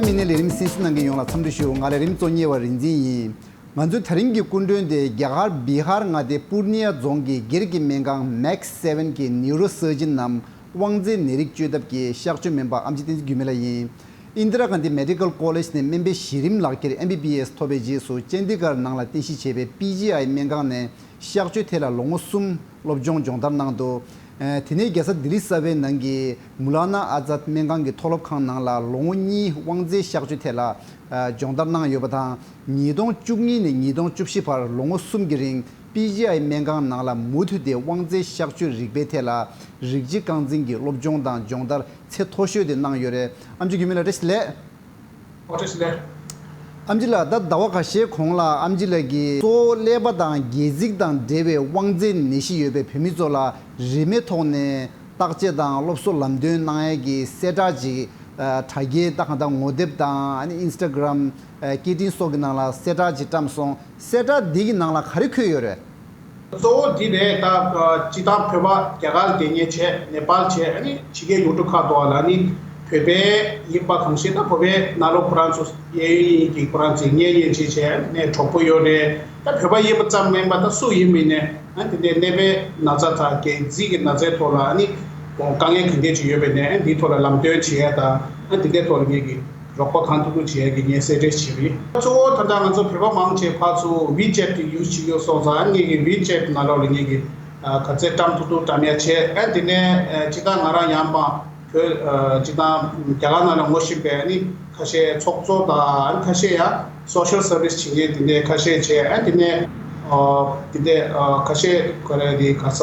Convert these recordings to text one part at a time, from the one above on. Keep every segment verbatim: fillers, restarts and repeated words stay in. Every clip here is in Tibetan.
མི་སྣའི་ལས་རིམ་གསན་གཟིགས་གནང་མཁན་ཡོངས་ལ་འཚམས་འདྲི་ཞུ། ང་ལས་རིམ་གཙོ་གཉེར་བ་རིག་འཛིན་ཡིན། ང་ཚོའི་ད་རིང་གི་སྐུ་མགྲོན་དེ་རྒྱ་གར་བི་ཧར་མངའ་སྡེ་པུར་ནི་ཡ་རྫོང་གི་སྒེར་གྱི་སྨན་ཁང་མེག་སེ་ཝན་གྱི་ནིའུ་རོ་སར་ཇན་ནམ་དབང་རྩའི་ནད་རིགས་བཅོས་ཐབས་ཀྱི་གཤག་བཅོས་སྨན་པ་ཨེམ་ཆི་བསྟན་འཛིན་འགྱུར་མེད་ལགས་ཡིན། ཨིན་དི་ར་གྷན་དྷི་མེ་ཌི་ཀལ་ཀོ་ལེཇ་ནས་སྨན་པའི་གཞི་རིམ་ལག་ཁྱེར་ཨེམ་བི་བི་ཨེས་ཐོབ་པའི་རྗེས་སུ་ཅན་དི་གར་ནང་ལ་རྟེན་གཞི་བྱས་པའི་པི་ཇི་ཨའི་སྨན་ཁང་ནས་གཤག་བཅོས་ཐད་ལ་ལོ་ངོ་གསུམ་སློབ་སྦྱོང་སྦྱོང་བརྡར་གནང་འདུག། ཨ། དེ་ནས་རྒྱལ་ས་ལྡི་ལི་གསར་པའི་ནང་གི་མུ་ལ་ན་ཨ་ཛད་སྨན་ཁང་གི་མཐོ་སློབ་ཁང་ནང་ལ་ལོ་ངོ་གཉིས་དབང་རྩའི་གཤག་བཅོས་ཐད་ལ། ཨ། སྦྱོང་བརྡར་གནང་ཡོད་པ་དང་། ཉིས་སྟོང་བཅུ་གཉིས་ནས་ཉིས་སྟོང་བཅུ་བཞི་བར་ལོ་ངོ་གསུམ་གྱི་རིང་པི་ཇི་ཨའི་སྨན་ཁང་ནང་ལ་མུ་མཐུད་དེ་དབང་རྩའི་གཤག་བཅོས་རིག་པའི་ཐད་ལ་རིགས་གཅིག་རྐང་འཛིན་གྱི་སློབ་སྦྱོང་དང་སྦྱོང་བརྡར་ཚད་མཐོ་ཤོས་དེ་གནང་ཡོད་རེད། ཨེམ་ཆི་འགྱུར་མེད་ལགས་བཀྲ་ཤིས་བདེ་ལེགས། ཨོ་བཀྲ་ཤིས་བདེ་ལེགས། ཨེམ་ཆི་ལགས། ད་ཟླ་བ་ཁ་ཤས་གོང་ལ་ཨེམ་ཆི་ལགས་ཀྱིས་གཙོ་བོ་ཀླད་པ་དང་སྒལ་ཚིགས་དང་འབྲེལ་བའི་དབང་རྩའི་ནད་གཞི་ཡོད་པའི་བོད་མི་ཚོ་ལ་རིན་མེད་ཐོག་ནས་བརྟག་དཔྱད་དང་སློབ་གསོ་ལམ་སྟོན་གནང་ཡས་ཀྱི་གསལ་བསྒྲགས་ཅིག། ཨ། དྲ་རྒྱའི་ད་གང་ལྟར་ངོ་དེབ་དང་། ཨ་ནི་ཨིན་སི་ཊ་གྷི་རམ། ཨ། སྐད་འཕྲིན་སོགས་ཀྱི་ནང་ལ་གསལ་བསྒྲགས་ཅིག་བཀྲམ་སོང་། གསལ་བསྒྲགས་འདི་གི་ནང་ལ་ག་རེ་འཁོད་ཡོད་རེད། གཙོ་བོ་འདི་རེད། ད་སྤྱིར་བཏང་བོད་པ་རྒྱ་གར་ལ་བསྡད་མཁན་བྱས། ནེ་པཱལ་བྱས། ཨ་ནི་ཕྱི་རྒྱལ་ཡུལ་གྲུ་ཁག་ཏུ་ལ་ནི་བོད་པའི་ཡིན་པ་གང་ཤེས། ད་བོད་པའི་ནང་ལོགས་ཁོ་རང་ཚོ་གཡས་གཡོན་གྱི་ཁོ་རང་ཚོའི་གཉེན་ཉེ་ཅིག་བྱས། ཨ་ནི་གྲོགས་པོ་ཡོད་རེད། ད་བོད་པ་ཡིན་པ་ཙམ་མིན་པ་ད་སུ་ཡིན་མིན་ནས། ཨ། དེ་འདྲའི་ཀླད་པའི་ན་ཚ་དང་སྒལ་ཚིགས་ཀྱི་ན་ཚའི་ཐོག་ལ་ཨ་ནི་དཀའ་ངལ་གང་འདྲས་ཅིག་ཡོད་པ་ཡིན་ནའི། ཨ། འདིའི་ཐོག་ལ་ལམ་སྟོན་བྱེད་ཡ་དང་། ཨ། འདི་འདྲའི་ཐོག་ལ་ངེད་ཀྱི་རོགས་པ་གང་ཐུབ་ཐུབ་བྱེད་ཡ་གི་ངས་གསལ་བསྒྲགས་བྱས་པ་ཡིན། གཙོ་བོ་ད་ལྟ་ང་ཚོ་བོད་པ་མང་ཆེ་ཕར་ཚུར་ཝི་ཅེཊ་དེ་ཡུ་སི་བྱེད་ཀྱི་ཡོད་སོང་ཙང་། ཨ། ངེད་ཀྱི་ཝི་ཅེཊ་ནང་ལོགས་ལ་ངེད་ཀྱི་ཨ། ག་ཚད་བཀྲམ་ཐུབ་ཐུབ་བཀྲམ་ཡ་བྱས། ཨ། དེ་ནས་ཨ། སྤྱིར་བཏང་ང་རང་ཡང་མ་བོད། ཨ། སྤྱིར་བཏང་རྒྱ་གར་ནང་ལ་ངོ་ཤེས་པའི་ཨ་ནི་ཁ་ཤས་ཚོགས་གཙོ་དང་། ཨ་ནི་ཁ་ཤས་ཡང་སོ་ཤལ་སར་བི་སི་བྱེད་མཁན་དེ་འདྲའི་ཁ་ཤས་བྱས། ཨ། དེ་ནས་ཨ། དེ་འདྲའི་ཨ། ཁ་ཤས་ག་རེ་དེ་ག་ས་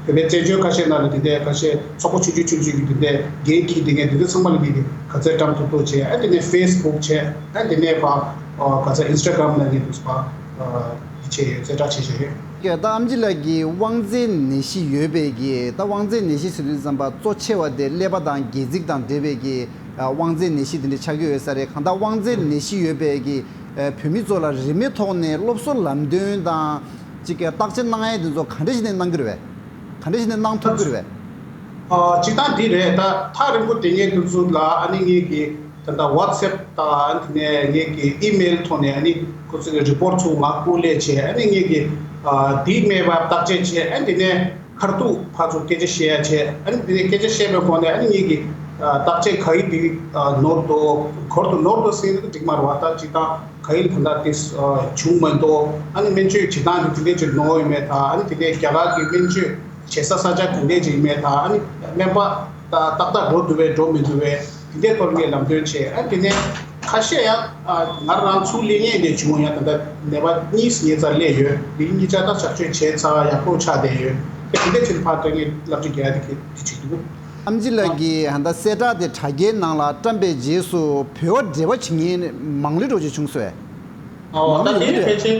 བོད་པའི་བཙན་བྱོལ་ཁ་ཤས་ནང་ལ་དེ་འདྲའི་ཁ་ཤས་ཚོགས་པ་ཆུང་ཆུང་ཆུང་ཆུང་གི་དེ་འདྲའི་འགན་འཁྱེར་བསྡད་མཁན་དེ་འདྲ་ཚང་མ་ལ་ངེད་ཀྱིས་ག་ཚད་བཀྲམ་ཐུབ་ཐུབ་བྱས། ཨ། དེ་ནས་ཕེ་སི་བུག་བྱས། ཨ། དེ་ནས་ཕར་ཨ། ག་ཚད་ཨིན་སི་ཊ་གྷི་རམ་ནང་ངེད་ཀྱིས་ཕར་ཨ། བྱས་ཡོད། གསལ་བསྒྲགས་བྱས་བྱས་ཡོད། ད་ཨེམ་ཆི་ལགས་ཀྱིས་དབང་རྩའི་ནད་གཞི་ཡོད་པའི་གི། ད་དབང་རྩའི་ནད་གཞི་ཟེར་དུས་ཙམ་པ་གཙོ་ཆེ་བ་དེ་ཀླད་པ་དང་སྒལ་ཚིགས་དང་འབྲེལ་བའི་གི། ཨ། དབང་རྩའི་ནད་གཞི་དེ་འདྲ་ཆགས་ཀྱི་ཡོད་ས་རེད། གང་ལྟར་དབང་རྩའི་ནད་གཞི་ཡོད་པའི་གི། ཨ། བོད་མི་ཚོ་ལ་རིན་མེད་ཐོག་ནས་སློབ་གསོ་ལམ་སྟོན་དང་ཅིག་གི་བརྟག་དཔྱད་གནང་ཡས་དེ་ཚོ་ག་འདྲ་ཞིག་ནས་གནང་གི་རེད་པས། ག་འདྲ་ཞིག་ནས་གནང་ཐུབ་ཀྱི་རེད་པས། ཨ། སྤྱིར་བཏང་འདི་རེད། ད་ཐག་རིང་པོ་བསྡད་མཁན་དེ་ཚོ་ལ་ཨ་ནི་ངེད་ཀྱིས་ད་ལྟ་ཝ་ཊི་སེབ་དང་། ཨ་ནི་དེ་ནས་ངེད་ཀྱི་ཨི་མེལ་ཐོག་ནས་ཨ་ནི་ཁོ་ཚོ་གི་རི་པོར་ཊི་ཚོ་ང་སྐུར་སླེབས་བྱས། ཨ་ནི་ངེད་ཀྱིས་ཨ། འདི་མེད་པ་བརྟག་དཔྱད་བྱས། ཨ་ནི་དེ་ནས་ཁ་ཐུག་ཕར་ཚུར་སྐད་ཆ་བཤད་ཡ་བྱས། ཨ་ནི་དེ་ནས་སྐད་ཆ་བཤད་པའི་སྒང་ནས་ཨ་ནི་ངེད་ཀྱིས་ཨ། བརྟག་དཔྱད་ག་ཡི་དེ་ཨ། ནོར་འདུག། ག་རེ་འདུག། ནོར་འདུག་ཟེར་ན་འགྲིག་མ་རེད་པ། ད་སྤྱིར་བཏང་ག་ཡི་ད་ལྟ་དེ་ཨ། བྱུང་མ་འདུག། ཨ་ནི་སྨན་བཅོས་བྱེད་སྟངས་དེ་དེ་འདྲས་ཅིག་ནོར་ཡོད་མེད་དང་། ཨ་ནི་དེ་ནས་རྒྱ་གར་གྱི་སྨན་བཅོས་བྱེད་ས་ས་ཆ་ག་འདྲས་ཅིག་ཡོད་མེད་དང་། ཨ་ནི་སྨན་པ་ད་ཏག་ཏག་འགྲོ་འདུག་པས་འགྲོ་མི་འདུག་པས། དེ་འདྲའི་ཐོག་ངས་ལམ་སྟོན་བྱས། ཨ་ནི་དེ་ནས་ཁ་ཤས་ཡང་ཨ། ང་རང་ཚུར་སླེབས་མཁན་དེ་བྱུང་། ཡང་ད་ལྟ་ནད་པ་གཉིས་ཉེ་ཚར་སླེབས་ཡོད། དེ་གཉིས་ཆ་ད་གཤག་བཅོས་བྱས་ཚར། ཡག་པོ་ཆགས་བསྡད་ཡོད། དེ་དེ་འདྲའི་ཕྱིར་ཕར་ད་ངས་སློབ་ཁྲིད་རྒྱག་ཡ་དེ་གི་དེ་བྱེད་ཀྱི་འདུག། ཨེམ་ཆི་ལགས་ཀྱིས་ད་ལྟ་གསལ་བསྒྲགས་དེ་དྲ་རྒྱའི་ནང་ལ་བཀྲམ་པའི་རྗེས་སུ་བོད་པ་འབྲེལ་བ་བྱེད་མཁན་མང་ལོས་འགྲོ་ཅིག་བྱུང་སོང་ངས། ཨོ། མང་ད་ལོས་ཡོང་གི་དེ་འདུག་པས། ཕལ་ཆེར་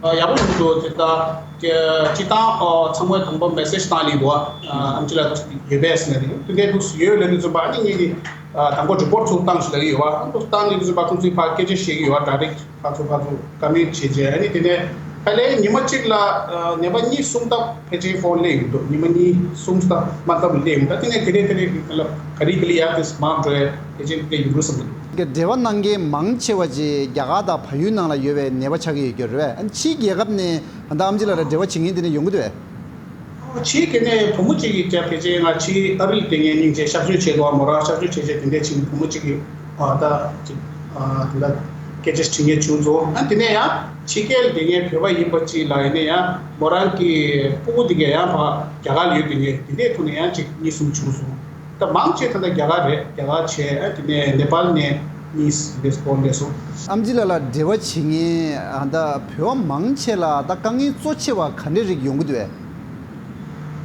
ཨ། ཡག་པོ་ཡོང་གི་འདུག། དེ་ད་སྤྱིར་བཏང་ཨ། ཚང་མས་དང་པོ་མེ་སེ་ཇི་བཏང་ལེ་འདུག། ཨ། ཨེམ་ཆི་ལགས་ཡོད་པས་ཟེར་ནས། དེ་འདྲའི་འདུག་ཡོད་ལབ་དུས་ཙམ་པ་ཨ་ནི་ངེད་ཀྱིས་ཨ། དང་པོ་རི་པོར་ཊི་ཚུར་བཏང་ཞིག་ལབ་ཀྱི་ཡོད་པ། ཨ། འདུག་བཏང་ལེ་དུས་ཙམ་པ་ཁོང་ཚོས་ཕར་སྐད་ཆ་བཤད་ཀྱི་ཡོད་པ། ཌའི་རེག་ཕར་ཚུར་ཕར་ཚུར་ཀོ་མེན་ཊི་བྱས་བྱས། ཨ་ནི་དེ་ནས་ཕལ་ཆེར་ཉི་མ་གཅིག་ལ་ཨ། ནད་པ་གཉིས་གསུམ་ལྟ་བུ་ཕལ་ཆེར་ཕོན་སླེབས་ཡོང་གི་འདུག། ཉི་མ་གཉིས་གསུམ་ལྟ་བུ་མ་ལྟ་བུ་སླེབས་ཡོང་། ད་དེ་ནས་དེ་རེ་དེ་རེ་ག་ལ་ག་རེ་ག་ལེ་ཡར་དེ་མར་འགྲོ་ཡ་ཕལ་ཆེར་དེ་ཡོང་གི་རེད་བསམ་གྱི་འདུག། འབྲེལ་བ་གནང་མཁན་མང་ཆེ་བ་ཅིག་རྒྱ་གར་དང་བལ་ཡུལ་ནང་ལ་ཡོད་པའི་ནད་པ་ཆགས་ཀྱི་ཡོད་རྒྱུ་རེད་པས། ཨ་ནི་ཕྱིའི་རྒྱལ་ཁབ་ནས་ད་ལྟ་ཨེམ་ཆི་ལགས་ལ་འབྲེལ་བ་བྱེད་མཁན་དེ་འདྲ་ཡོང་གི་འདུག་པས། ཕྱིའི་གི་ནས་བུ་མོ་གཅིག་གིས་ཀྱང་ཕལ་ཆེར་ང་ཕྱིའི་ཨ་རིར་བསྡད་མཁན་སྙིང་རྗེ་གཤག་བཅོས་བྱས་འདུག་པ། མོ་རང་གཤག་བཅོས་བྱས་བྱས་དེ་འདྲ་བྱས་ནས་བུ་མོ་གཅིག་གིས་ཨ། ད་ཅིག་ཨ། དེ་འདྲ་སྐད་ཆ་དྲི་མཁན་བྱུང་སོང་། ཨ། དེ་ནས་ཡང་ཕྱི་རྒྱལ་བསྡད་མཁན་བོད་པ་ཡིན་པ་ཅིག་ལ་ཡིན་ན་ཡང་མོ་རང་གི་སྤུ་གུ་དེ་གས་ཡང་ཕར་རྒྱ་གར་ལ་ཡོད་དེ་ངས་དེ་འདྲའི་ཐོག་ནས་ཡང་ཅིག་གཉིས་གསུམ་བྱུང་སོང་། ད་མང་ཆེ་ད་ལྟ་རྒྱ་གར་རེད། རྒྱ་གར་བྱས། ཨ། དེ་ནས་ནེ་པཱལ་ནས་གཉིས་འདས་སོང་། ཨེམ་ཆི་ལགས་ལ་འབྲེལ་བ་བྱེད་མཁན་ད་བོད་པ་མང་ཆེ་ལ་ད་དཀའ་ངལ་གཙོ་ཆེ་བ་ག་འདྲ་རིགས་ཡོང་གི་འདུག་པས།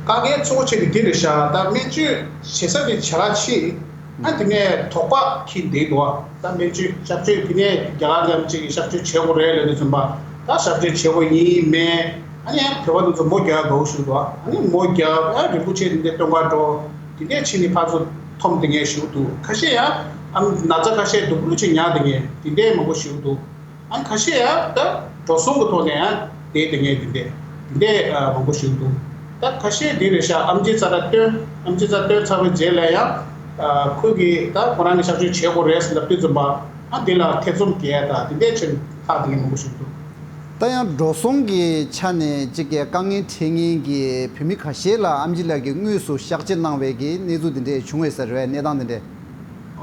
དཀའ་ངལ་གཙོ་ཆེ་གི་འདི་རེད་ཤག། ད་སྨན་བཅོས་བྱེད་ས་དེ་བྱ་ག་ཕྱིན། ཨ། དེ་ནས་དོགས་པ་འཁྱེར་བསྡད་འདུག། ད་སྨན་བཅོས་གཤག་བཅོས་དེ་ནས་རྒྱ་གར་ལ་ཅིག་གི་གཤག་བཅོས་བྱེད་དགོས་རེད་ལབ་དུས་ཙམ་པ། ད་གཤག་བཅོས་བྱེད་དགོས་ཡིན་མིན། ཨ་ནི་ཡང་བོད་པ་དེ་ཚོ་མོ་རྒྱག་དགའ་པོ་ཞིག་འདུག། ཨ་ནི་མོ་རྒྱག། ཨ། རིན་པོ་ཆེ་དེ་འདྲ་སྟོན་ག་འགྲོ། དེ་འདྲས་བྱས་ནས་ཕར་ཚུར་འཐོམ་བསྡད་མཁན་ཞིག་འདུག། ཁ་ཤས་ཡང་ཨ། ན་ཚ་ཁ་ཤས་སྡུག་རུས་ཅིག་མྱངས་བསྡད་མཁན་དེ་འདྲས་མང་པོ་ཞིག་འདུག། ཨ། ཁ་ཤས་ཡང་ད་འགྲོ་སོང་གི་ཐོག་ནས་ཡང་བསྡད་བསྡད་མཁན་དེ་འདྲས་དེ་འདྲས་ཨ། མང་པོ་ཞིག་འདུག། ད་ཁ་ཤས་དེ་རེད་ཤག། ཨེམ་ཆི་རྩ་ར་སྟོན། ཨེམ་ཆི་རྩ་སྟོན་ཚར་བའི་རྗེས་ལ་ཡང་ ཁོས་ཀྱིས་ད་ཁོ་རང་གིས་གཤག་བཅོས་བྱེད་དགོས་རེད་ཟེར་ལབ་དུས་ཙམ་པ། ཨ་འདི་ལ་ཐེ་ཚོམ་སྐྱེ་ཡ་ད་དེ་འདྲའི་ཆེད་ཐག་དེ་གའི་མང་པོ་ཞིག་འདུག་ད་ཡང་འགྲོ་སོང་གི་ཆ་ནས་གཅིག་གི་དཀའ་ངལ་འཕྲད་མཁན་གྱི་བོད་མི་ཁ་ཤས་ལ་ཨེམ་ཆི་ལགས་ཀྱིས་དངོས་སུ་གཤག་བཅོས་གནང་བའི་གི་གནས་ཚུལ་འདི་འདྲས་བྱུང་ཡོད་ས་རེད་པས། གནས་སྟངས་འདི་འདྲས།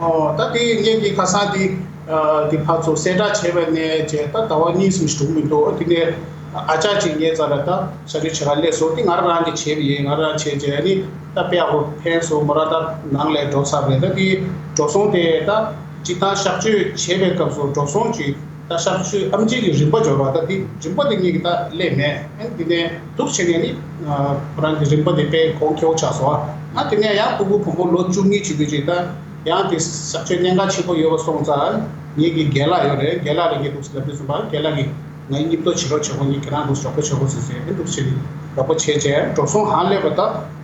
ཨོ་ད་དེ་ངེད་ཀྱི་ཁ་སང་དེ་དེ་ཕར་ཚུར་གསལ་བསྒྲགས་བྱས་པ་ནས་བྱས་ད་ཟླ་བ་གཉིས་གསུམ་ཞིག་འགྲོ་གི་མི་འདུག་དེ་ནས་ཨ་ཅག་ཅིག་ངའི་རྩ་ལ་ད་གཤག་བཅོས་བྱེད་ག་སླེབས་སོང་། དེ་ང་རང་རང་གིས་བྱས་པ་ཡིན། ང་རང་བྱས་བྱས་ནི་ད་དཔེ་ཡག་པོ་ཕན་སོང་། མོ་རང་ད་ནང་ལ་འགྲོ་ཚར་རེད། ད་དེ་འགྲོ་སོང་དེ་ད་སྤྱིར་བཏང་གཤག་བཅོས་བྱེད་པའི་སྐབས་སུ་འགྲོ་སོང་ཅིག་ད་གཤག་བཅོས་ཨེམ་ཆི་གི་རིམ་པ་འབྱོར་བ་ད་དེ་རིམ་པ་དེ་ངེད་ཀྱི་ད་སླེབས་མེད། ཨ་ནི་དེ་ནས་འདུག་བྱས་ནས་ནི་ཁོ་རང་གི་རིམ་པ་དེ་དཔེ་གོང་ཁེ་པོ་ཆགས་སོང་། ཨ་དེ་ནས་ཡང་སྤུ་གུ་བུ་མོ་ལོ་བཅུ་གཉིས་བྱེད་དུས་ཅིག་ད་ཡང་དེ་གཤག་བཅོས་གནད་འགག་ཆེན་པོ་ཡོད་པ་སོང་ཙང་ངེད་ཀྱི་རྒན་ལགས་ཡོད་རེད། རྒན་ལགས་ལ་ངས་འདུག་ལབ་དུས་ཙམ་པ་རྒན་ལགས་ཀྱིས་ང་ཡི་སྙིང་སྟོབས་བྱེད་རོགས་བྱེད་དགོས། ངས་ཁྱེད་རང་འདུག་རོགས་པ་བྱེད་དགོས་ཟེར་ཟེར་ཨ་འདུག་བྱས་ནས་རོགས་པ་བྱས་བྱས་འགྲོ་སོང་ཧང་སླེབས་པ་ད་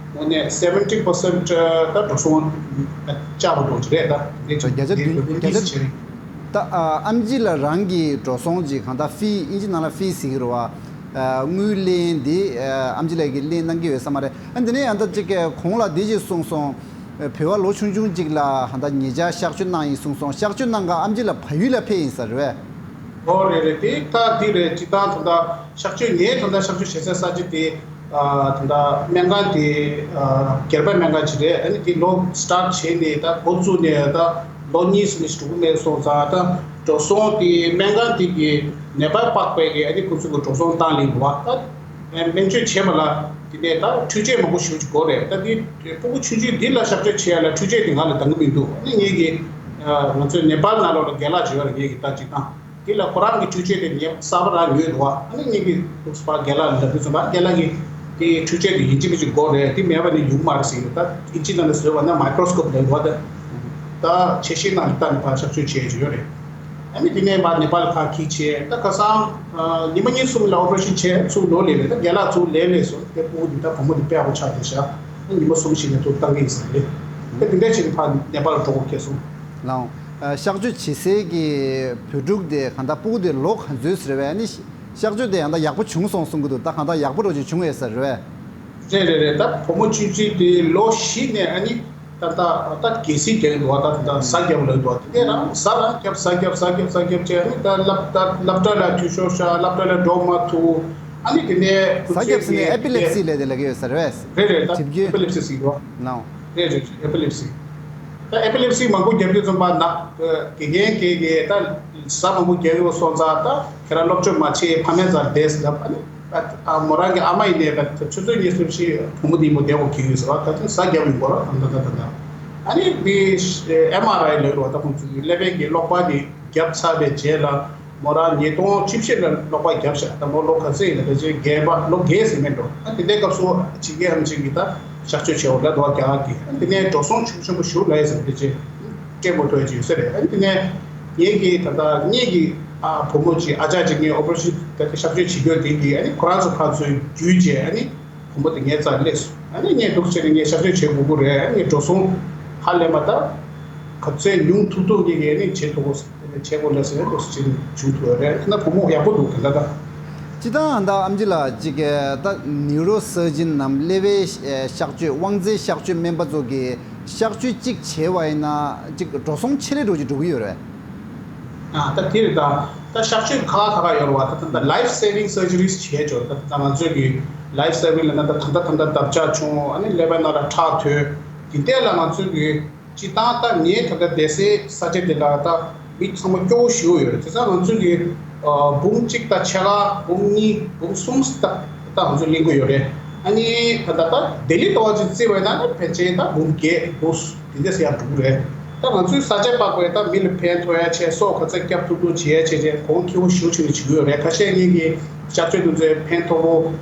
དངོས་གནས་seventy percent ད་འགྲོ་སོང་བཅག་པ་འགྲོ་གི་རེད། ད་དེ་བརྒྱ་ཆ་བདུན་བརྒྱ་ཆ་བདུན་ད་ཨ་ཨེམ་ཆི་ལགས་རང་གི་འགྲོ་སོང་ཅིག་གང་ལྟར་ཕི་ཨིན་ཇི་ནང་ལ་ཕི་ཟེར་གྱི་རེད་པ། དངུལ་ལེན་འདི་ཨེམ་ཆི་ལགས་ཀྱིས་ལེན་གནང་གི་ཡོད་ས་མ་རེད། ཨ་འདི་ནས་ཡང་ད་ཅིག་གོང་ལ་འདི་ཅིག་གསུངས་སོང་། བོད་པ་ལོ་ཆུང་ཆུང་ཅིག་ལ་ཧ་ད་ཉེ་ཆར་གཤག་བཅོས་གནང་ཡིན་གསུངས་སོང་། གཤག་བཅོས་གནང་ག་ཨེམ་ཆི་ལགས་བལ་ཡུལ་ལ་ཕེབས་ཡིན་ས་རེད་པས། ཨོ་རེད་རེད། དེ་ད་དེ་རེད། སྤྱིར་བཏང་ད་ལྟ་གཤག་བཅོས་ངས་ད་ལྟ་གཤག་བཅོས་བྱེད་སའི་ས་ཆ་དེ་ད་ལྟ་སྨན་ཁང་དེ་སྒེར་པའི་སྨན་ཁང་ཅིག་རེད། ཨ་ནི་དེ་ལོ་སི་ཊར་ཊི་བྱས་ནས་ད་འགོ་བཙུགས་ནས་ད་ལོ་གཉིས་ཙམ་ཞིག་འགྲོ་གི་མེད་སོང་ཙང་ད་འགྲོ་སོང་དེ་སྨན་ཁང་དེ་གི་ནད་པ་པགས་པའི་གི་ཨ་ནི་ཁོ་ཚོ་གི་འགྲོ་སོང་བཏང་ལེན་འདུག་བ། ད་སྨན་བཅོས་བྱས་པ་ལ་དེ་ནས་ད་འཕྲུལ་ཆས་མང་པོ་ཞེ་པོ་ཅིག་དགོས་རེད། ད་དེ་སྤུ་གུ་ཆུང་ཆུང་འདི་ལ་གཤག་བཅོས་བྱེད་ཡ་ལ་འཕྲུལ་ཆས་དེ་ང་ལ་འདང་གི་མི་འདུག་ཨ་ནི་ངེད་ཀྱི་ང་ཚོའི་ནེ་པཱལ་ནང་ལོགས་ལ་རྒན་ལགས་ཅིག་ཡོད་རེད། ངེད་ཀྱི་ད་སྤྱིར་བཏང་། དེ་ལ་ཁོ་རང་གི་འཕྲུལ་ཆས་དེ་ངས་གསར་པ་རང་ཉོས་འདུག་བ། ཨ་ནི་ངེད་ཀྱི་ཐུགས་པ་རྒན་ལགས་ལ་ལབ་དུས་ཙམ་པ་རྒན་ལགས་ཀྱིས་དེ་འཕྲུལ་ཆས་དེ་ཡིན་གཅིག་མིན་གཅིག་དགོས་རེད། དེ་མེད་པ་ནི་ཡོང་མ་རེད་ཟེར་གྱི་འདུག་ད་ཨིན་ཇི་ནང་ལ་བཟོས་པ་ན་མའི་ཀྲོ་སི་ཀོབ་ལབ་འདུག་བ། ད་ད་ཆེ་ཤོས་ནང་ལ་ལྟ་ནས་ཕར་གཤག་བཅོས་བྱས་ཀྱི་ཡོད་རེད། ཨ་ནི་དེ་ནས་མར་ནེ་པཱལ་ཁ་འཁྱེར་བྱས་ད་ཁ་སང་ཉི་མ་གཉིས་གསུམ་ལ་ཨོ་པ་རེ་ཤན་བྱས་ཚུར་ལོག་སླེབས་རེད། ད་རྒན་ལགས་ཚུར་ལོག་སླེབས་སོང་། དེ་སྤུ་གུ་འདི་ད་བུ་མོ་འདི་དཔེ་ཡག་པོ་ཆགས་བསྡད་ཤག་ཉི་མ་གསུམ་ཞིག་ནས་ཚུར་བཏང་གི་ཡིན་ཟེར་རེད། ད་དེ་འདྲ་བྱས་ནས་ཕར་ནེ་པཱལ་འགྲོ་དགོས་ཁེལ་སོང་། ལགས། ཨ་གཤག་བཅོས་བྱེད་སའི་གི་བོད་ཕྲུག་དེ་གང་ལྟར་སྤུ་གུ་དེ་ལོ་ག་ཚོད་ཟེར་བས། ཨ་ནི་གཤག་བཅོས་དེ་ཡང་ད་ཡག་པོ་བྱུང་སོང་གསུང་གི་འདུག་ད་གང་ལྟར་ཡག་པོ་འདྲ་ཅིག་བྱུང་ཡོད་ས་རེད་བས། རེད་རེད་རེད། ད་བུ་མོ་ཆུང་ཆུང་དེ་ལོ་བཞི་ནས་ཨ་ནི་ད་ད་ད་གལ་སྲིད་རྒྱག་གི་འདུག་ད་ད་ཟ་རྒྱབ་ལ་འདུག་དེ་ནས་རང་ཟ་རང་རྒྱབ་ཟ་རྒྱབ་ཟ་རྒྱབ་ཟ་རྒྱབ་བྱས། ཨ་ནི་ད་སློབ་ད་སློབ་གྲྭ་ལ་འཐུས་ཤོར་ཤག་སློབ་གྲྭ་ལ་འགྲོ་མ་ཐུབ། ཨ་ནི་དེ་ནས་ཁོ་ཟ་རྒྱབ་ཚོའི་ཟེར་ནས་གི་ཨེ་པི་ལེབ་སི་ལབ་དེ་ལབ་ཀྱི་ཡོད་ས་རེད་བས། རེད་རེད། ད་གྲིབ་སྐྱོན། ཨེ་པི་ལེབ་སི་ཟེར་གྱི་འདུག་ལགས། རེད་རེད་རེད། ཨེ་པི་ལེབ་སི། ད་ཨེ་པི་ལེབ་སི་མང་པོ་རྒྱབ་དུས་ཙམ་པ་ན་དགེ་རྒན་གྱིས་གི་ད་ཟ་མང་པོ་རྒྱག་གི་ཡོད་སོང་ཙང་ད་ཁྱེད་རང་སློབ་སྦྱོང་མ་བྱེད། ཕ་མའི་རྩར་བསྡད་ཟེར་ལབ། ཨ་ནི་ད་མོ་རང་གི་ཨ་མ་ཡིན་ནའི་ད་ཆུ་ཚོད་གཉིས་གསུམ་ཞིག་བུ་མོ་འདིའི་མོ་བསྡད་དགོས་ཀྱི་ཡོད་ཟེར་བ། ད་ཐེངས་ཟ་རྒྱབ་ཡོང་གོ་ར་ད་ད་ད་ད། ཨ་ནི་འདི་ཨེམ་ཨར་ཨའི་ལབ་རོགས། ད་ཁོང་ཚོ་གི་ཀླད་པའི་གི་གློག་པ་འདི་རྒྱབ་ཚར་བའི་རྗེས་ལ། མོ་རང་ཉིས་སྟོང་བཅུ་བཞི་ལ་གློག་པ་བརྒྱབ་ཤག་ད་མོ་ལོ་ག་ཚོད་ཡིན་ན་ཕལ་ཆེར་བརྒྱད་པ་ལོ་བརྒྱད་ཟིན་མེད་འགྲོ། ཨ་དེ་འདྲའི་སྐབས་སུ་ཕྱི་རྒྱལ་ཨམ་ཆི་གིས་ད་གཤག་བཅོས་བྱེད་འོ་ལ་དོ་རྒྱག་གི། ཨ་དེ་ནས་འགྲོ་སོང་ཆུང་ཆུང་པོ་ཞུ་ལ་ཡི་ཟིན་ཕལ་ཆེར་སྤྲད་མ་ཐུབ་ཡ་ཅིག་ཡོད་ས་རེད། ཨ་དེ་ནས་ངེད་ཀྱི་ད་ལྟ་ངེད་ཀྱི་ཨ་བུ་མོ་ཅིག་ཨ་ཅག་ཅིག་ངས་ཨོ་པ་རེ་ཤན་ད་ལྟ་གཤག་བཅོས་བྱེད་རྒྱུ་དེ་གི་ཨ་ནི་ཁོ་རང་ཚོ་ཕར་ཚུར་བརྒྱུད་རྗེས་ཨ་ནི། བུ་མོ་དེ་ངའི་རྩར་སླེབས་སོང་། ཨ་ནི་ངས་འདུག་བྱས་ནས་ངས་གཤག་བཅོས་བྱེད་དགོས་ཀྱི་རེད། ཨ་ནི་ངས་འགྲོ་སོང་ཧ་ལས་མ་ད་ག་ཚོད་ཉུང་ཐུབ་ཐུབ་ངས་ངས་ནི་བྱེད་ཐུབ་དགོས་བྱེད་དགོས་ལས་ཟེར་འདུག་བྱེད་བྱུང་ཐུབ་རེད། ཨ་ན་བུ་མོ་ཡག་པོ་འདུག་ད་ལྟ་ད། ཅི་ད་ཨ་ད་ཨམ་ཆི་ལགས་ཅིག་ད་ནིའུ་རོ་སར་ཇན་ནམ་ཀླད་པའི་གཤག་བཅོས་དབང་རྩའི་གཤག་བཅོས་སྨན་པ་ཚོ་གིས་གཤག་བཅོས་གཅིག་བྱས་པ་ཡིན་ན་ཅིག་འགྲོ་སོང་ཆེ་ལེ་འགྲོ་ཅིག་འགྲོ་གི་ཡོད་རེད། ཨ་ད་དེ་རེད་ད། ད་གཤག་བཅོས་ཁག་ཁག་ཁག་ཡོད་རེད་བ། ད་ད་ད་life saving surgeries་བྱས་ཆོག་ད་ད་ང་ཚོས་གི་life saving་ལབ་ན་ད་ད་ད་ད་ད་འདབ་ཆགས་བྱུང་། ཨ་ནི་ཀླད་པའི་ནང་ལ་ཁྲག་ཐོན། དེ་འདྲ་ལ་ང་ཚོས་གི་སྤྱིར་བཏང་ད་ངའི་ད་ད་བསྡད་སའི་ས་ཆ་དེ་ལ་ད་མི་ཚང་མ་སྐྱོ་བོ་ཞེ་པོ་ཡོད་རེད། དེ་ཙང་ང་ཚོས་གི་འབུམ་གཅིག་དང་ཕྱེད་ཀ་འབུམ་གཉིས་འབུམ་གསུམ་ད་ད་ང་ཚོས་ལེན་གི་ཡོད་རེད། ཨ་ནི་ད་ད་ད་ལྡི་ལི་ལྟ་བ་ཅིག་བརྩིས་པ་ཡིན་ན་ཕལ་ཆེར་ད་འབུམ་བརྒྱད་འབུམ་དེ་འདྲས་ཡར་འགྲོ་གི་རེད། ད་ང་ཚོའི་ས་ཆ་དཔག་པའི་ད་མི་ལ་ཕན་ཐོགས་ཡ་ཆེད་སྲོག་ག་ཚད་སྐྱབས་ཐུབ་ཐུབ་བྱེད་ཡ་ཆེད་ཆེད་གོང་ཁེ་པོ་ཞེ་པོ་ཅིག་ནས་བྱེད་ཀྱི་ཡོད་རེད། ཁ་ཤས་ངེད་ཀྱི་གཤག་བཅོས་དེ་ཚོའི་ཕན་ཐོགས་པོ་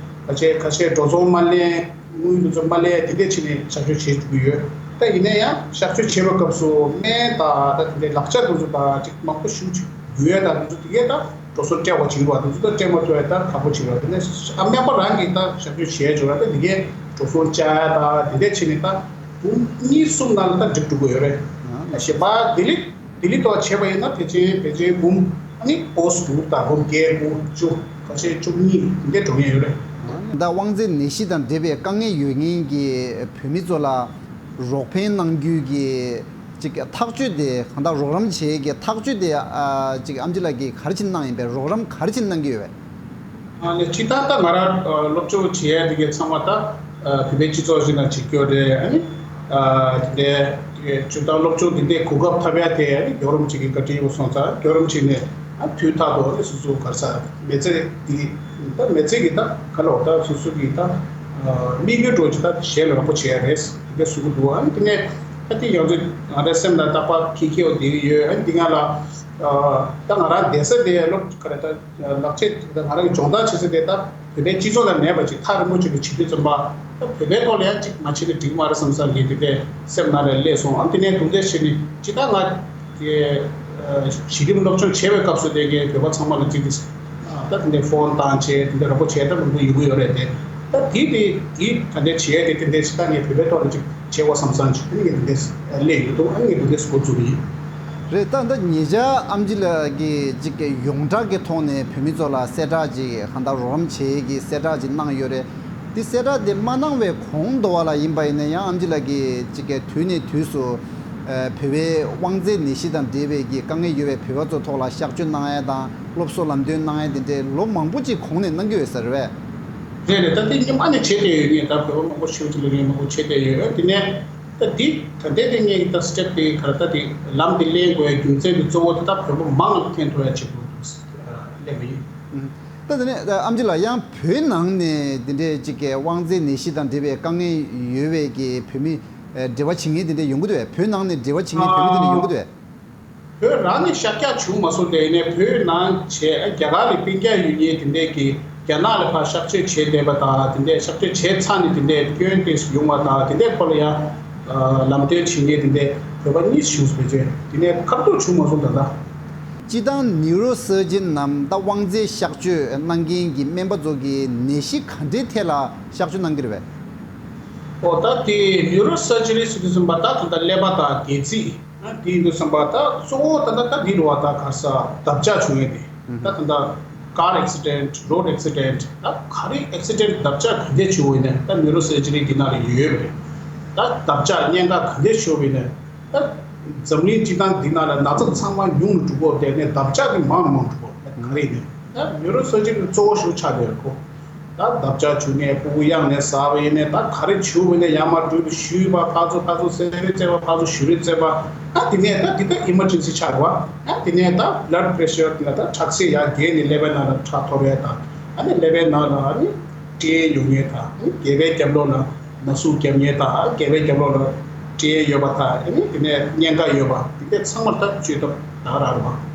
ཁ་ཤས་ཁ་ཤས་འགྲོ་སོང་མ་ལེན་དངུལ་དེ་ཚོ་མ་ལེན་དེ་འདྲས་བྱས་ནས་གཤག་བཅོས་བྱེད་བཅུག་གི་ཡོད། ད་ཡིན་ན་ཡང་གཤག་བཅོས་བྱེད་པའི་སྐབས་སུ་སྨན་དང་ད་དེ་འདྲའི་ལག་ཆ་དེ་ཚོ་དང་ཅིག་མང་པོ་ཞེ་པོ་ཅིག་དགོས་ཡ་དང་དེ་ཚོ་དེ་གས་ད། འགྲོ་སོང་སྤྲད་པ་བྱེད་རོགས། དེ་ཚོ་ད་སྤྲད་མ་ཐུབ་པའི་ད་ཁག་པོ་བྱེད་རོགས། དེ་ནས་ཨ་སྨན་པ་རང་གིས་ད་གཤག་བཅོས་བྱས་བྱུང་ར། ད་དེ་གའི་འགྲོ་སོང་བཅག་ཡ་ད་དེ་འདྲས་བྱས་ནས་ད་འབུམ་གཉིས་གསུམ་ནང་ལ་ད་འགྲིག་འགྲོ་གི་ཡོད་རེད། ཨ་གཞན་པ་ལྡི་ལི་ལྡི་ལི་ཐོག་བྱས་པ་ཡིན་ན་ཕལ་ཆེར་ཕལ་ཆེར་འབུམ་ཨ་ནི་ཕོ་སུ་ད་འབུམ་བརྒྱད་དགུ་བཅུ་ཁ་ཤས་བཅུ་གཉིས་དེ་འདྲས་འགྲོ་མཁན་ཡོད་རེད། ད་དབང་རྩའི་ནད་གཞི་དང་འབྲེལ་བའི་དཀའ་ངལ་ཡོད་མཁན་གྱི་བོད་མི་ཚོ་ལ། རོགས་ཕན་གནང་རྒྱུའི་གི་ཅིག་ཐག་གཅོད་དེ་གང་ལྟར་རོགས་རམ་བྱེད་ཀྱི་ཐག་གཅོད་དེ་ཨ་ཅིག་ཨམ་ཆི་ལགས་ཀྱིས་ག་རེ་བྱས་ནས་གནང་ཡིན་པས། རོགས་རམ་ག་རེ་བྱས་ནས་གནང་གི་ཡོད་པས། ཨ་ནི་སྤྱིར་བཏང་ད་ང་རང་ཨ་སློབ་སྦྱོང་བྱེད་ཡ་དེ་གའི་ཚང་མ་ད་ཨ་བོད་པའི་སྤྱི་ཚོགས་ཤིག་ནང་བྱེད་རྒྱུ་རེད། ཨ་ནི་ཨ་དེ་འདྲའི་སྤྱིར་བཏང་སློབ་སྦྱོང་དེ་འདྲའི་གོ་སྐབས་ཐོབ་ཡ་དེ་ཨ་ནི་རྒྱལ་བ་རིན་པོ་ཆེ་གི་བཀའ་དྲིན་ཡོད་སོང་ཙང་རྒྱལ་བ་རིན་པོ་ཆེ་ནས་ཨ་དུས་རྟག་ཏུ་ཨ་ནི་སོ་སོ་ག་རེ་ཟེར་མི་ཚེ་འདི་ད་མི་ཚེ་གི་ད་ག་ལ་བ་ད་སོ་སོ་གི་ད་ཨ་དམིགས་ཡུལ་འདྲ་བོ་ཅིག་ད་གཞན་ལ་རོགས་པ་བྱེད་ཡ་རེད་དེ་འདྲ་གསུང་གི་འདུག་ཨ་ནི་དེ་ནས་ད་དེ་ཡང་ཚོ་ང་རའི་སེམས་ལ་རྟག་པར་འཁྱེར་འཁྱེར་བ་དེ་ཡོད། ཨ་ནི་དེ་སྔ་ལ་ཨ་ད་ང་རང་བསྡད་ས་དེ་སློབ་ག་རེ་ད། ལག་ཆས་དེ་དག་ང་རང་གི་སྦྱོང་བརྡར་བྱེད་ས་དེ་དག་བོད་པའི་སྤྱི་ཚོགས་ལ་མེད་པ་ཅིག་ཐག་རིང་པོ་ཅིག་ལ་བྱེད་དུས་ཙམ་པ། ད་བོད་པའི་ཐོག་ལ་ཡང་ཅིག་མ་བྱེད་ན་འགྲིག་མ་རེད་བསམ་བསམ་གྱི་དེ་འདྲའི་སེམས་ནང་ལ་སླེབས་སོང་། ཨ་དེ་ནས་འདུག་འདྲ་བྱས་ནས་ཇི་ལྟར་ང་དེ་གཞི་རིམ་སློབ་སྦྱོང་བྱེད་པའི་སྐབས་སུ་དེ་གའི་བོད་པ་ཚང་མ་ལ་ཅིག་དེ་ད་དེ་འདྲའི་ཕོན་བཏང་བྱས་དེ་འདྲའི་རོགས་པ་བྱས་ད་ལུང་པ་ཡོང་གི་ཡོད་རེད་དེ། ད་དེ་དེ་དེ་ད་འདྲའི་བྱས་ཏེ་དེ་འདྲའི་ཇི་ལྟར་ངས་བོད་པའི་ཐོག་ལ་ཅིག་བྱེད་དགོས་བསམ་བསམ་ཅིག་ཨ་ནི་ངས་དེ་འདྲའི་སླེབས་ཡོད་འདུག་ཨ་ནི་ངས་དེ་འདྲའི་འགོ་བཙུགས་པ་ཡིན། རེད། ད་ད་ཉེ་ཆར་ཨམ་ཆི་ལགས་ཀྱིས་ཅིག་ཡོངས་གྲགས་ཀྱི་ཐོག་ནས་བོད་མི་ཚོ་ལ་གསལ་བསྒྲགས་ཅིག་གང་ལྟར་རོགས་རམ་བྱེད་ཀྱི་གསལ་བསྒྲགས་ཅིག་གནང་ཡོད་རེད། དེ་གསལ་བསྒྲགས་དེ་མ་གནང་བའི་གོང་དུ་བ་ལ་ཡིན་པ་ཡིན་ན་ཡང་ཨམ་ཆི་ལགས་ཀྱིས་ཅིག་དུས་ནས་དུས་སུ་ཨ་བོད་པའི་དབང་རྩའི་ནད་གཞི་དང་འབྲེལ་བའི་གི་དཀའ་ངལ་ཡོད་པའི་བོད་པ་ཚོ་ཐོག་ལ་གཤག་བཅོས་གནང་ཡ་དང་སློབ་གསོ་ལམ་སྟོན་གནང་ཡ་དེ་འདྲའི་ལོ་མང་པོ་ཅིག་གོང་ནས་གནང་གི་ཡོད་ས་རེད་པས། རེད་རེད། ད་དེ་སྔོན་མ་ནས་བྱས་བསྡད་ཡོད། ངས་ད་བོད་པ་མང་པོ་ཤི་བ་ཅིག་ལ་ངས་མང་པོ་བྱས་བསྡད་ཡོད། དེ་ནས་ད་འདི་ད་ལྟའི་དེ་ངས་ད་སི་ཊེབ་དེ་ག་རེ་ད་དེ་ལམ་དེ་ལེན་དགོས་ཡ་རྒྱུ་མཚན་དེ་གཙོ་བོ་དེ་ད་བོད་པ་མང་ལ་ཕན་ཐོགས་ཡ་ཆེད་དུ་ལེན་པ་ཡིན། ད་དེ་ནས་ཨམ་ཆི་ལགས་ཡང་བོད་ནང་ནས་དེ་འདྲའི་ཅིག་གི་དབང་རྩའི་ནད་གཞི་དང་འབྲེལ་བའི་དཀའ་ངལ་ཡོད་པའི་གི་བོད་མི་འབྲེལ་བ་བྱེད་མཁན་དེ་འདྲ་ཡོང་གི་འདུག་པས། བོད་ནང་ནས་འབྲེལ་བ་བྱེད་མཁན་བོད་མི་དེ་འདྲ་ཡོང་གི་འདུག་པས། བོད་རང་ནས་གཤགས་རྒྱག་བྱུང་མ་སོང་། དེ་ནས་བོད་ནང་བྱས་རྒྱ་གར་ལ་སྤུན་ཀྱག་ཡོད་མཁན་དེ་འདྲས་ཀྱིས་རྒྱ་ནག་ལ་ཕར་གཤག་བཅོས་བྱས་བསྡད་པ་དང་། དེ་འདྲས་གཤག་བཅོས་བྱས་ཚར་ནས་དེ་འདྲས་སྐྱོན་དེ་ཡོང་བ་དང་། དེ་འདྲས་ཁོ་ལ་ཡང་ལམ་སྟོན་བྱེད་མཁན་དེ་འདྲས་བོད་པ་གཉིས་བྱུང་སོང་བས། དེ་ནས་ཁ་ཐུག་བྱུང་མ་སོང་ད་ལྟ། སྤྱིར་བཏང་ནིའུ་རོ་སར་ཇན་ནམ་ད་དབང་རྩའི་གཤག་བཅོས་གནང་མཁན་གྱི་སྨན་པ་ཚོ་གིས་ནད་གཞི་ག་འདྲའི་ཐད་ལ་གཤག་བཅོས་གནང་གི་རེད་པས། ཨོ་ད་དེ་ནིའུ་རོ་སར་ཇི་རི་ཟེར་དུས་ཙམ་པ་ད་ད་ལྟ་ཀླད་པ་དང་སྒལ་ཚིགས། ཨ་དེ་ཡིན་དུས་ཙམ་པ་ད་གཙོ་བོ་ད་ད་ད་འདི་རུ་བ་ད་ག་ས་བརྡབ་ཆག་བྱུང་ཡོད་དེ། ད་ད་ད་car accident, road accident ད་ག་རེ་accident བརྡབ་ཆག་ག་འདྲ་བྱུང་ཡོད་ནས་ད་ནིའུ་རོ་སར་ཇི་རི་འདི་ནང་ལ་ཡོད་པ་རེད། ད་བརྡབ་ཆག་གཉན་ཁ་ག་འདྲ་བྱུང་ཡོད་ནས་ད་འཛམ་གླིང་སྤྱི་བཏང་འདི་ནང་ལ་ན་ཚ་ཚང་མ་ཉུང་རུ་འགྲོ་གི་ཡོད་དེ་ནས་བརྡབ་ཆག་གི་མང་རུ་མང་རུ་འགྲོ་གི་ཡོད་ག་རེ་ནས་ད་ནིའུ་རོ་སར་ཇི་རི་གཙོ་བོ་ཞིག་ཆགས་བསྡད་ཡོད་ཁོ། ད་བརྡབ་ཆག་བྱུང་ནས་ཕྲུ་གུ་གཡང་ནས་ཟ་བ་ཡིན་ནས་ད་ག་རེ་བྱུང་བ་ཡིན་ནས་ཡར་མར་འགྲོ་དུས་གཞུས་པ་ཕར་ཚུར་ཕར་ཚུར་སེ་རེ་རྩེ་བ་ཕར་ཚུར་གཞུ་རེ་རྩེ་བ། ཨ་དེ་ནས་ད་འདི་ད་emergency ཆགས་རེད་བ། ཨ་དེ་ནས་ད་blood pressure དེ་ནས་ད་ཁྲག་ཤེད་ཡར་རྒྱས་ནས་ཀླད་པའི་ནང་ལ་ཁྲག་འཐོར་ཡས་དང་། ཨ་ནི་ཀླད་པའི་ནང་ལ་ཨ་ནི་སྐྲན་ཡོང་ཡས་དང་། ཨ་ནི་སྐེད་པའི་རྒྱབ་ལོགས་ལ་ན་ཟུག་རྒྱབ་ཡས་དང་། ཨ་སྐེད་པའི་རྒྱབ་ལོགས་ལ་སྐྲན་ཡོད་པ་དང་། ཨ་ནི་དེ་ནས་གཉན་ཁ་ཡོད་པ་དེ་འདྲ་ཚང་མར་ད་བཅོས་ཐབས་ད་ག་རང་རེད་བ།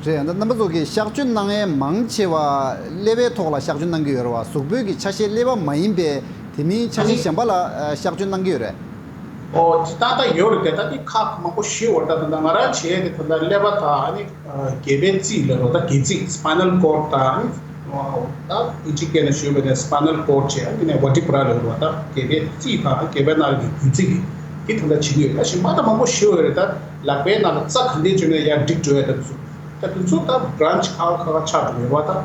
རེད། ད་རྣམ་པ་ཚོ་གིས་གཤག་བཅོས་གནང་ཡས་མང་ཆེ་བ་ཀླད་པའི་ཐོག་ལ་གཤག་བཅོས་གནང་གི་ཡོད་རེད་བ། གཟུགས་པོའི་གི་ཆ་ཤས་ཀླད་པ་མ་ཡིན་པའི་དེ་མིན་ཆ་ཤས་གཞན་པ་ལ་ཨ་གཤག་བཅོས་གནང་གི་ཡོད་རེད། ཨོ་དེ་ད་ལྟ་ཡོད་རེད་དེ། ད་དེ་ཁག་མང་པོ་ཞིག་ཡོད་རེད། ད་ད་ལྟ་ང་རང་བྱས་དེ་ད་ལྟ་ཀླད་པ་དང་ཨ་ནི་ཨ་སྒལ་པའི་རྩིས་ལ་རོ་ད་སྒལ་ཚིགས་spinal cord དང་ཨ་ནི་ད་ཨིན་ཇི་སྐད་ནས་ཞུས་པ་ཡིན་ན་spinal cord བྱས། ཨ་དེ་ནས་vertebra ལ་རོ་ད་སྒལ་པའི་རྩིས་དང་སྒལ་པའི་ནང་གི་རྒྱུད་རྩིས་དེ་ད་ལྟ་བྱེད་ཀྱི་ཡོད། ད་གཞན་པ་ད་མང་པོ་ཞིག་ཡོད་རེད། ད་ལག་པའི་ནང་ལ་རྩ་ག་འདྲས་བྱུང་ན་ཡར་འགྲིག་འགྲོ་ཡ་ད་དེ་ཚོ། ད་དེ་ཚོ་ད་branch ཁག་ཁག་ཁག་ཆགས་འགྲོ་ཡོད་པ། ད་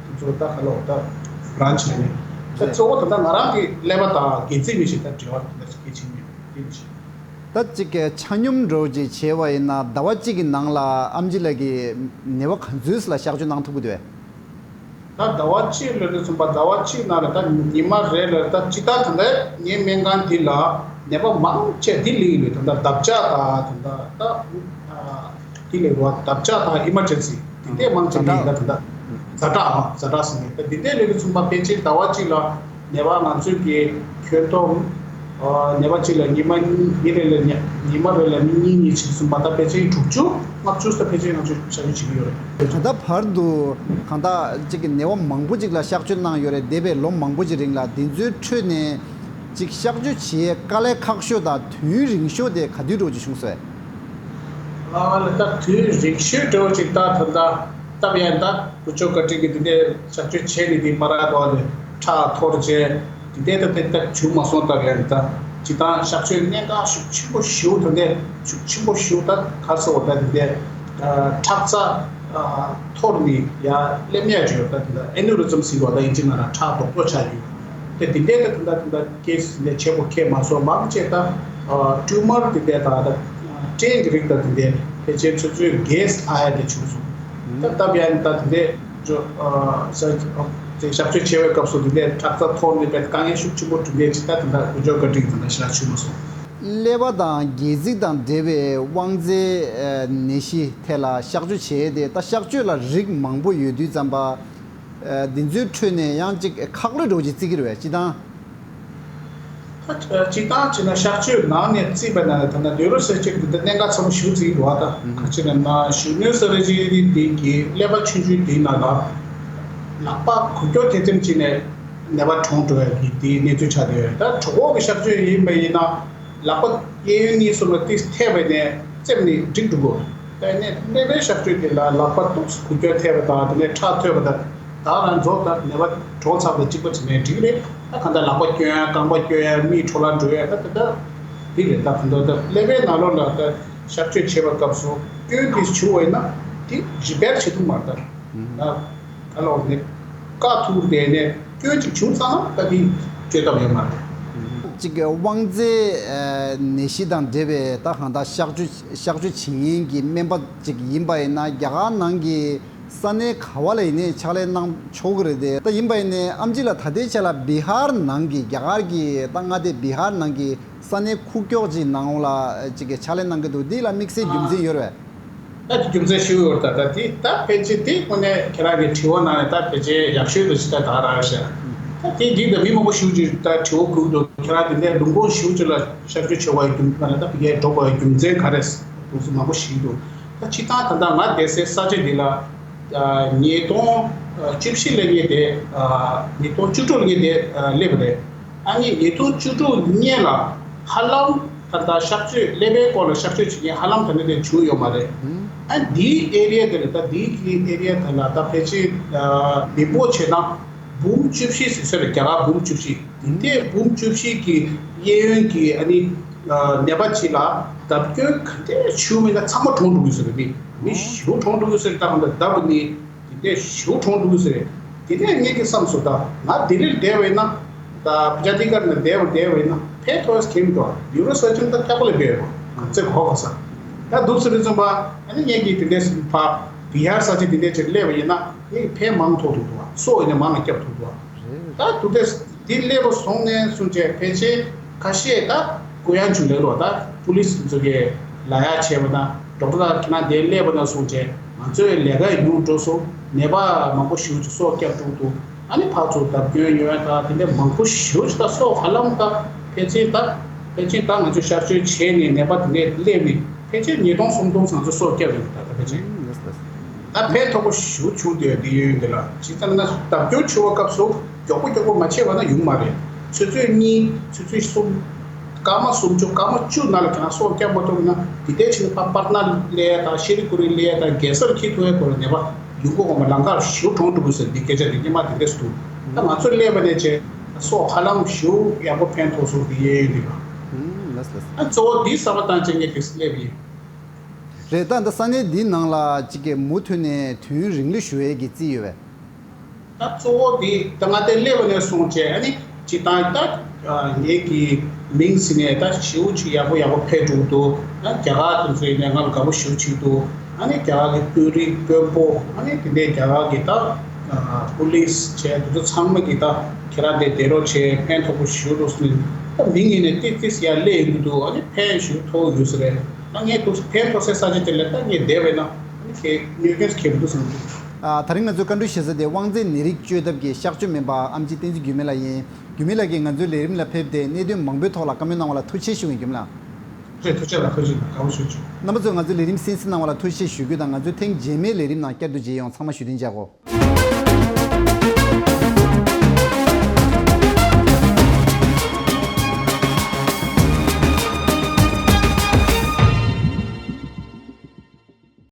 དེ་ཚོ་ད་ག་ལ་ད་branch ལ་ནས་ད་གཙོ་བོ་ད་ལྟ་ང་རང་གི་ཀླད་པ་དང་སྒལ་ཚིགས་མི་ཞིག་ད་འབྲེལ་བ་ད་གལ་ཆེན་ཡོད་དེ་ཞིག་ད་ཅིག་གི་ཆ་སྙོམས་འདྲ་བོ་ཅིག་བྱས་པ་ཡིན་ན་ཟླ་བ་གཅིག་གི་ནང་ལ་ཨམ་ཆི་ལགས་ཀྱིས་ནད་པ་ག་ཚོད་ལ་གཤག་བཅོས་གནང་ཐུབ་ཀྱི་འདུག་གས། ད་ཟླ་བ་གཅིག་ལ་རེད་གསུངས་པ། ཟླ་བ་གཅིག་ནང་ལ་ད་ཉི་མ་རེ་ལ་ད་ཅི་ད་ད་ལྟ་ངའི་སྨན་ཁང་འདི་ལ་ནད་པ་མང་ཆེ་འདི་ལ་ཡིན་ནས་ད་ལྟ་བརྡབ་ཆག་དང་ད་ལྟ་ད་ཨ་འདི་ལ་རོ་བརྡབ་ཆག་དང་emergency འདི་འདྲས་མང་ཆེ་ལ་ཡིན། ད་ད་ལྟ་ཛ་དྲག་ཨ་ཛ་དྲག་ཟེར་ནས་ད་འདི་འདྲས་ལ་རེད་གསུངས་པ། ཕལ་ཆེར་ཟླ་བ་གཅིག་ལ་ནད་པ་ང་ཚོས་ཀྱི་ཁྱོན་བསྡོམས། ཨ་ནད་པ་གཅིག་ལ་ཉི་མ་གཉིས་མི་རེ་ལ་ཉ་ཉི་མ་རེ་ལ་མི་གཉིས་གཉིས་བྱས་སོང་པ། ད་ཕལ་ཆེར་དྲུག་ཅུ་ལྔ་བཅུ་ད་ཕལ་ཆེར་ང་ཚོས་བྱ་སྤྱོད་བྱེད་ཀྱི་ཡོད་རེད། ད་ལྟ་བར་དུ་གང་ལྟར་གཅིག་གི་ནད་པ་མང་པོ་ཅིག་ལ་གཤག་བཅོས་གནང་ཡོད་རེད། འདས་པའི་ལོ་མང་པོ་ཅིག་རིང་ལ་འདི་ཚོའི་ཁྲོད་ནས་གཅིག་གཤག་བཅོས་བྱེད་ཡས་དཀའ་ལས་ཁག་ཤོས་དང་དུས་རིང་ཤོས་དེ་ག་དུས་འདྲ་བོ་ཅིག་བྱུང་སོང་། ཨ་ལ་ད་དུས་རིང་ཤོས་འདྲ་བོ་ཅིག་ད་ད་ལྟ་སྟབས་ཡག་ད་ཀུ་ཅོ་ཀ་ཀྲི་གི་འདི་འདྲའི་གཤག་བཅོས་བྱས་ནས་འདི་མ་རག་གོ་ནས་ཁྲག་འཐོར་བྱས་འདི་འདྲའི་ད་དེ་ད་བྱུང་མ་སོང་། སྟབས་ཡག་ད་ཇི་ལྟར་གཤག་བཅོས་གནད་འགག་ཤུགས་ཆེན་པོ་ཞེ་པོ་ད་འདི་ཤུགས་ཆེན་པོ་ཞེ་པོ་ད་ག་ཟེར་བ་ད་འདི་འདྲའི་ཁྲག་རྩ་འཐོར་ནས་ཡར་སླེབས་ཡག་ཅིག་ཡོད། ད་འདི་འདྲ་aneurysm ཟེར་བ་ད་ཨིན་ཇི་ནང་ལ་ཁྲག་རྡོག་རྡོག་ཆགས་ཡོད། དེ་འདི་འདྲའི་ད་འདི་འདྲ་འདི་འདྲ་ཀེ་སི་འདི་འདྲ་ཆེན་པོ་ཁེལ་མ་སོང་། མང་ཆེ་ད་ ཨ་ཊིའུ་མར་དེ་འདྲ་དང་ད་སྐྲན་གྱི་རིགས་དང་དེ་འདྲ་ཕལ་ཆེར་ཚོད་ཚོད་རྒྱས་ལྷག་ཡ་དེ་བྱུང་སོང་། ད་ལྟ་བར་ཡང་ད་དེ་འདྲ་ཅོ་ཨ་ས་དེ་གཤག་བཅོས་བྱེད་པའི་སྐབས་སུ་དེ་འདྲ་ཁྲག་རྩ་འཐོར་ནས་དཔེ་དཀའ་ངལ་ཤུགས་ཆེན་པོ་འཕྲད་མཁན་ཅིག་ད་དེ་འདྲ་འགུལ་སྐྱོད་བཀའ་དྲིན་དེ་འདྲ་ཞེ་དྲག་བྱུང་མ་སོང་། ཀླད་པ་དང་སྒལ་ཚིགས་དང་འབྲེལ་བའི་དབང་རྩའི་ནད་གཞི་ཐད་ལ་གཤག་བཅོས་བྱས་ཏེ། ད་གཤག་བཅོས་ལ་རིགས་མང་པོ་ཡོད་དུས་ཙམ་པ། འདི་ཚོའི་ཁྲོད་ནས་ཡང་ཅིག་ཁག་ལོས་འགྲོ་ཅིག་བརྩི་གི་རེད་པས། སྤྱིར་བཏང་། ད་སྤྱིར་བཏང་བྱས་ན་གཤག་བཅོས་ནང་ནས་བརྩིས་པ་ན་ད་ནི་ནེའུ་རོ་སར་ཇི་རི་འདི་ད་གནད་འགག་ཚ་པོ་ཞེ་པོ་བརྩི་གི་འདུག་ཨ། ད་ག་ཅི་ལབ་ན་གཞོན་ནུའི་སར་ཇི་རི་འདི་གི་ཀླད་པ་ཆུང་ཆུང་འདི་ནང་ལ་ལག་པ་འགུལ་སྐྱོད་དེ་ཙམ་ཅིག་ནས་ནད་པ་གྲོངས་འགྲོ་ཡ་གི་དེའི་གནས་ཚུལ་ཆགས་བསྡད་ཡོད། ད་གྲོད་ཁོག་གི་གཤག་བཅོས་ཡིན་པ་ཡིན་ན། ལག་པ་གཡས་གཡོན་གཉིས་གསུམ་ལ་ཏིག་ཐེབས་པ་ནས་རྩེབ་ནས་འགྲིག་འགྲོ་གི། ད་ནས་ཀླད་པའི་གཤག་བཅོས་དེ་ལ་ལག་པ་ཏོག་ཙམ་འགུལ་སྐྱོད་ཐེབས་པ་དང་དེ་ནས་ཁྲག་ཐོན་པ་དང་ད་རང་རྫོགས། ད་ནད་པ་གྲོངས་ཚར་བ་དང་གཅིག་པ་བྱས་ནས་འགྲིག་རེད། ད་གང་ལྟར་ལག་པ་སྐྱོན་ཡ་རྐང་པ་སྐྱོན་ཡ་མིག་འཕྲོ་བརླག་འགྲོ་ཡ་ད་ད་ད་འདི་རེད། ད་གང་ལྟར་ད་ཀླད་པའི་ནང་ལོགས་ལ་ད་གཤག་བཅོས་བྱེད་པའི་སྐབས་སུ་སྐྱོན་དེ་བྱུང་བ་ཡིན་ན་དེ་རི་པེར་བྱེད་ཐུབ་མ་རེད། ད་ད་ལོག་ནས་བཀག་ཐུབ་རེད། ནས་སྐྱོན་གཅིག་བྱུང་ཚར་ན་ད་དེ་བཅོས་ཐབས་ཡོད་མ་རེད། གཅིག་གི་དབང་རྩའི་ནད་གཞི་དང་འབྲེལ་བའི་ད་གང་ལྟར་གཤག་བཅོས་གཤག་བཅོས་བྱེད་མཁན་གྱི་སྨན་པ་གཅིག་ཡིན་པ་ཡིན་ན། རྒྱ་གར་ནང་གི་ས་གནས་ག་བ་ལ་ཡིན་ནའི་ཕྱག་ལས་གནང་ཆོག་གི་རེད་དེ། ད་ཡིན་པ་ཡིན་ནའི་ཨེམ་ཆི་ལགས་ད་ལྟའི་ཆ་ལ་བི་ཧར་ནང་གི་རྒྱ་གར་གྱི་ད་མངའ་སྡེ་བི་ཧར་ནང་གི་ས་གནས་ཁུག་ཀྱོག་ཅིག་ནང་ལ་གཅིག་གི་ཕྱག་ལས་གནང་གི་འདུག་འདི་ལ་དམིགས་བསལ་རྒྱུ་མཚན་ཡོད་རེད་པས། ད་རྒྱུ་མཚན་ཞུ་ཡོད་ད། ད་དེ་ད་ཕལ་ཆེར་དེ་དངོས་གནས་ཁྱེད་རང་གི་དྲི་བ་ནང་ནས་ད་ཕལ་ཆེར་ཡག་ཤོས་དུ་ཞིག་ད་ད་རག་ཤག་ད་དེ་འགྲིག་ད་མི་མང་པོ་ཞེ་པོ་ཅིག་ད་དྲི་བ་བཀོད་འདུག་ཁྱེད་རང་དེ་འདྲའི་ལུང་པ་ཞེ་པོ་ཅིག་ལ་གཤག་བཅོས་བྱེད་པའི་རྒྱུ་མཚན་ལ་ད་ཕ་གིར་འགྲོ་དགོས་པའི་རྒྱུ་མཚན་ག་རེ་དུང་སུ་མང་པོ་ཞིག་འདུག་ད་སྤྱིར་བཏང་ད་ལྟ་ང་བསྡད་སའི་ས་ཆ་འདི་ལ་ཉིས་སྟོང་བཅུ་བཞི་ལ་ངས་དེ་ཉིས་སྟོང་བཅུ་དྲུག་ལ་ངས་དེ་སླེབས་པ་རེད། ཨ་ནི་ཉིས་སྟོང་བཅུ་དྲུག་སྔོན་ལ་ཧ་ལམ་ད་ལྟ་གཤག་བཅོས་ཀླད་པའི་སྐོར་ལ་གཤག་བཅོས་བྱེད་མཁན་ཧ་ལམ་ད་ནི་དེ་བྱུང་ཡོད་མ་རེད། ཨ་འདིའི་ཨེ་རི་ཡ་དེ་ལ་ད་འདིའི་གི་ཨེ་རི་ཡ་དེ་ལ་ད་ཕལ་ཆེར་མི་འབོར་བྱས་ན་འབུམ་བཅུ་བཞི་ཟེར་ས་རེད། རྒྱ་གར་འབུམ་བཅུ་བཞི། དེ་འབུམ་བཅུ་བཞི་གི་གཡས་གཡོན་གྱི་ཨ་ནི་ནད་པ་ཅིག་ལ་བརྡབ་སྐྱོན་ག་འདྲ་བྱུང་མིན་ན་ཚང་མ་གྲོངས་འགྲོ་གི་ཟེར་རེད། མི་མི་ཞེ་པོ་གྲོངས་འགྲོ་གི་ཟེར། ད་གང་ལྟར་བརྡབ་ནི། དེ་འདྲས་ཞེ་པོ་གྲོངས་འདུག་ཟེར། དེ་ནས་ངེད་ཀྱིས་བསམ་སོང་། ད་ང་ལྡི་ལིར་བསྡད་པ་ཡིན་ན། ད་ཕྱི་རྒྱལ་ཁབ་ནང་བསྡད་པ་བསྡད་པ་ཡིན་ན་ཕན་ཐོགས་ཡས་ཁེ་མི་འདུག་ཡུ་རོ་ས་ཆ་ནི་ད་སྐྱག་པ་ལས་བསྡད་ཡོད་པ་ག་ཚོད་གོ་ག་ས། ད་འདུག་ཟེར་དུས་ཙམ་པ་ཨ་ནི་ངེད་ཀྱིས་དེ་འདྲས་ཕ་བི་ཧར་ས་ཆ་དེ་འདྲས་ཅིག་སླེབས་པ་ཡིན་ན་ངེད་ཀྱིས་ཕན་མང་ཐོགས་ཐུབ་འདུག་སྲོག་ཡིན་ན་མང་ལ་སྐྱབས་ཐུབ་འདུག་ད་འདུག་སྟེ་དེ་སླེབས་པ་སོང་ནས་བཟུང་བྱས་ཕལ་ཆེར་ཁ་ཤས་ད་གུ་ཡངས་བྱུང་ལེ་ལོ། ད་པུ་ལིས་ཚོ་གིས་ལབ་ཡག་བྱས་པ་དང་ཌོག་ཊར་ལགས་ཁྱེད་རང་དེ་སླེབས་པ་ནས་བཟུང་བྱས་ང་ཚོའི་ལས་ཀ་ཉུང་འགྲོ་སོང་། ནད་པ་མང་པོ་ཞེ་པོ་ཅིག་སྲོག་སྐྱབས་འགྲོ་འདུག་ཨ་ནི་ཕར་ཚུར་བརྡབ་སྐྱོན་ཡོང་ཡ་དང་དེ་འདྲ་མང་པོ་ཞེ་པོ་ཅིག་ད་སྲོག་ཧ་ལམ་ད་ཕལ་ཆེར་ད་ཕལ་ཆེར་ད་ང་ཚོས་གཤག་བཅོས་བྱས་ནས་ནད་པ་དེ་འདྲ་སླེབས་ནས་ཕལ་ཆེར་ཉིས་སྟོང་སུམ་སྟོང་ང་ཚོ་སྲོག་སྐྱབས་ཡོང་གི་ད་ད་ཕལ་ཆེར་ད་ཕན་ཐོགས་པོ་ཞེ་པོ་བྱུང་བསྡད་ཡོད། འདི་ཡོད་འདི་ལ་ཇི་ཙམ་ན་བརྡབ་སྐྱོན་བྱུང་བའི་སྐབས་སུ་མགྱོགས་པོ་མགྱོགས་པོ་མ་བྱས་པ་ན་ཡོང་མ་རེད། ཆུ་ཚོད་གཉིས་ཆུ་ཚོད་གསུམ། སྐར་མ་སུམ་ཅུ་སྐར་མ་བཅུ་ནང་ལ་ཁྱེད་རང་སྲོག་སྐྱབས་མ་ཐུབ་ན་དེ་ལྟའི་ཕྱིན་ཕ་པར་ན་སླེབས་ཡ་དང་ཤེ་རི་ཀུ་རི་སླེབས་ཡ་དང་རྒྱལ་སར་འཁྱེར་ཐུབ་ཡ་སྐོར་ལ་ནད་པ་ཡོང་སྒོ་གོང་མ་ལམ་ཁར་ཞེ་པོ་གྲོངས་འགྲོ་གི་ཟེར་འདི་སྐད་ཆ་འདི་སྙན་མ་དེ་འདྲས་སུ་འདུག་ད་ང་ཚོ་སླེབས་པ་ནས་བྱས་སྲོག་ཧ་ལམ་ཞེ་པོ་ཡག་པོ་ཕན་ཐོགས་སོང་འདི་ཡས་ཡོད་འདི་ལ། ད་གཙོ་བོ་འདི་གསར་པ་བཏང་བྱས་ངས་དེ་སླེབས་ཡིན། རེད། ད་ད་ས་གནས་འདི་ནང་ལ་གཅིག་གི་མུ་མཐུད་ནས་དུས་ཡུན་རིང་ལོས་བཞུགས་ཡས་ཀྱི་རྩིས་ཡོད་པས། ད་གཙོ་བོ་དེ་ད་ང་དེ་སླེབས་པ་ནས་བཟུང་བྱས་ཨ་ནི་སྤྱིར་བཏང་ད་ངེད་ཀྱི་མིང་ཟིན་ནས་ད་ཞེ་པོ་ཅིག་ཡག་པོ་ཡག་པོ་ཕེབས་འགྲོ་གི་འདུག་ཨ་རྒྱ་གར་དེ་ཚོ་ཡིན་ནའི་ང་ལ་དགའ་པོ་ཞེ་པོ་ཅིག་འདུག་ཨ་ནི་རྒྱ་གར་གྱི་དཔོན་རིགས་དཔོན་པོ་ཨ་ནི་དེ་འདྲའི་རྒྱ་གར་གྱི་ད་པུ་ལིས་བྱས་དེ་ཚོ་ཚང་མ་གིས་ད་ཁྱེད་རང་དེ་བསྡད་རོགས་བྱས་ཕན་ཐོགས་པོ་ཞེ་པོ་འདུག་ཟེར་ནས་ད་མིང་ཡིན་ནའི་ཏིག་ཏིག་ཡར་སླེབས་ཡོང་གི་འདུག་ཨ་ནི་ཕན་ཞེ་པོ་ཐོགས་ཡོད་ས་རེད། ད་ངས་འདུག་ཕན་ཐོགས་སའི་ས་ཆ་དེ་ལ་ད་ངས་བསྡད་པ་ཡིན་ན་ཨ་ནི་ཁྱེད་གནོད་སྐྱོན་ཁེལ་འདུག་བསམ་གྱི་འདུག་ཨ། ད་རིང་ང་ཚོས་བཀའ་འདྲི་ཞུ་ས་དེ་དབང་རྩའི་ནད་རིགས་བཅོས་ཐབས་ཀྱི་གཤག་བཅོས་སྨན་པ་ཨེམ་ཆི་བསྟན་འཛིན་འགྱུར་མེད་ལགས་ཡིན། འགྱུར་མེད་ལགས་ཀྱིས་ང་ཚོའི་ལས་རིམ་ལ་ཕེབས་ཏེ་གནད་དོན་མང་པོའི་ཐོག་ལ་བཀའ་མོལ་གནང་བ་ལ་ཐུགས་རྗེ་ཆེ་ཞུ་ཡིན། འགྱུར་མེད་ལགས། རེད། ཐུགས་རྗེ་ལ་ཐུགས་རྗེ་ལ་དགའ་པོ་ཞུ་ཆོག་རྣམ་པ་ཚོས་ང་ཚོའི་ལས་རིམ་གསན་གཟིགས་གནང་བ་ལ་ཐུགས་རྗེ་ཆེ་ཞུ་རྒྱུ་དང་། ང་ཚོའི་ཐེངས་རྗེས་མའི་ལས་རིམ་ནང་བསྐྱར་དུ་མཇལ་ཡོང་། ཚང་མ་བཞུགས་གདན་འཇགས་གོ།